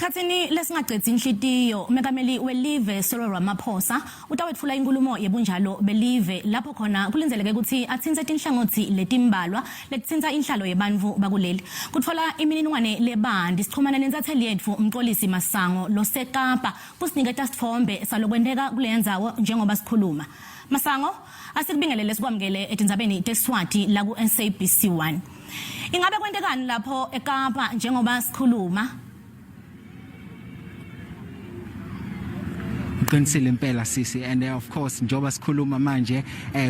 Esikhathini lesingacedzi inhlitiyo, umengameli welive Cyril Ramaphosa utawetfula inkhulumo yebunjalo belive lapho khona kulindzeleke kutsi atsintse tinhlangothi letimbalwa letitsintsa inhlalo yebantfu bakuleli. Kutfola imininingwane lebanti sichumana nentsatseli yetfu Mxolisi Masango loseKapa kusiniketa sitfombe salokwenteka kuleya ndzawo njengoba sikhuluma. Masango, asikubingelele sikwamukele etindzabeni teSwati la ku-SABC 1. Ingabe kwentekani lapho eKapa njengoba sikhuluma? Uqinisile impela sisi, and of course njoba sikhuluma manje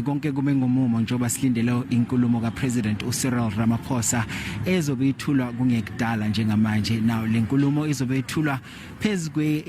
konke kume ngomumo njoba silindele inkulumo kaPresident uCyril Ramaphosa ezobe ithulwa kungekudala njengamanje. Now le nkulumo izobe ithulwa phezukwe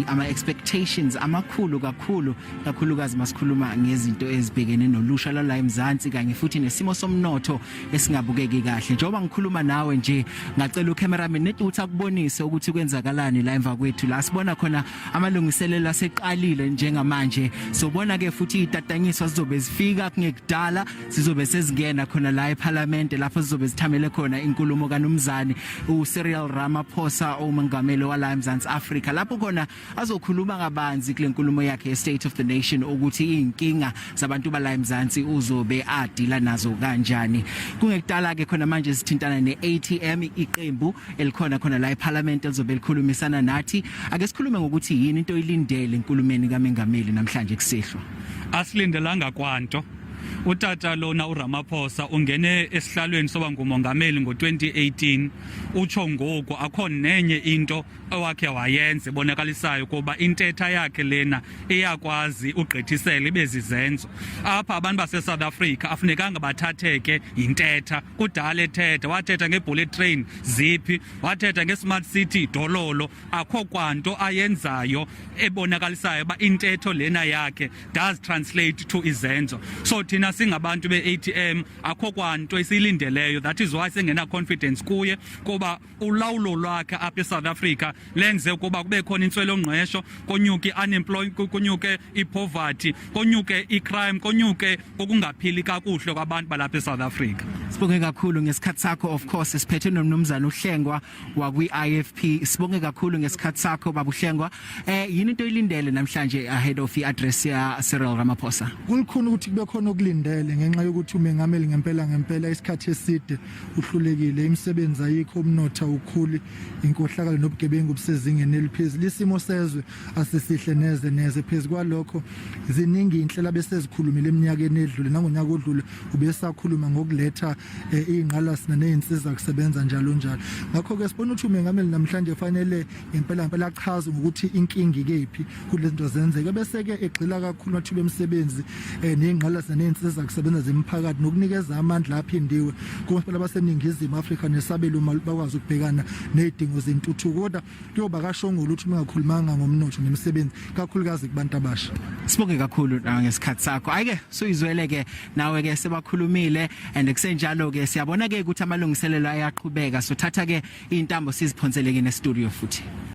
ama expectations amakhulu kakhulu, kakhulukazi masikhuluma ngezinto ezibhekene nolusha lala eMzansi kanye futhi nesimo somnotho esingabukeki kahle. Njengoba ngikhuluma nawe nje, ngacela ucameraman net ukuthi akubonise ukuthi kwenzakalani la emva kwethu, la sibona khona amalungiselelo aseqalile njengamanje. Sobona ke futhi itatanyiswa zizobe zifika kungekudala, sizobe sezingena khona la eParliament lapho sizobe sithamele khona inkulumo kaNumzane uCyril Ramaphosa, umongameli wala eMzansi Afrika, lapho khona azokhuluma kabanzi kule nkulumo yakhe ye State of the Nation ukuthi inkinga zabantu bala eMzansi uzobe adila nazo kanjani. Kungekudala ke khona manje sithintana neATM, iqembu elikhona khona la eParliament elizobe likhulumisana nathi. Ake sikhulume ngokuthi yini into oyilindele enkulumeni kaMengameli namhlanje kusihlwa. Asilindelanga kwanto. Utata lona uRamaphosa ungene esihlalweni soba ngumongameli ngo-2018, utsho ngoku akho nenye into owakhe wayenza ebonakalisayo kuba intetha yakhe lena iyakwazi ugqithisela ibe zizenzo. Apha abantu baseSouth Africa afunekanga bathatheke yintetha. Kudala ethetha, wathetha nge-bullet train, ziphi? Wathetha nge-smart city, dololo. Akho kwanto ayenzayo ebonakalisayo uba intetho lena yakhe does translate to izenzo. So thina singabantu be-ATM akho kwanto esiyilindeleyo. That is why singena confidence kuye, kuba ulawulo lwakhe apha eSouth Africa lenze ukuba kube khona intswelongqesho, konyuke i-unemployment, konyuke i-poverty, konyuke i-crime, konyuke ukungaphili kakuhle kwabantu balapha eSouth Africa. Sibonge kakhulu ngesikhathi sakho. Of course siphethe nomnumzana uHlengwa wakwi-IFP. Sibonge kakhulu ngesikhathi sakho, babuhlengwa. Yini into oyilindele namhlanje ahead of i-address ya Cyril Ramaphosa? Kulikhona ukuthi kube khona okulindele ngenxa yokuthi umengameli ngempela ngempela isikhathi eside uhlulekile, imisebenzi ayikho, umnotho awukhuli, inkohlakalo nobugebengu busezingeni eliphezulu, isimo sezwe asisihle neze neze. Phezu kwalokho ziningi inhlela besezikhulumile eminyakeni edlule, nangonyaka odlule ubesakhuluma ngokuletha ingqalasina nezinsiza kusebenza njalo njalo. Ngakho ke sibona ukuthi umengameli namhlanje fanele ngempela ngempela achaze ngokuthi inkinga ikephi kulezi zinto zenzeke, bese ke egxila kakhulu amathuba emisebenzi nengqalasina nezinsiza kusebenza zemphakathi nokunikeza amandla aphindiwe kumasipala baseNingizimu Afrika nesabelo mali bakwazi ukubhekana nezidingo zentuthuko. Kodwa kuyoba kashongolo ukuthi ungakhulumanga ngomnotho nemisebenzi, kakhulukazi kubantu abasha. Sibonge kakhulu ngesikhathi sakho. Ayike suyizwele ke nawe ke, sebakhulumile and kusenjalo ke siyabona ke ukuthi amalungiselelo ayaqhubeka. Sothatha ke intambo siziphonseleke ne studio futhi.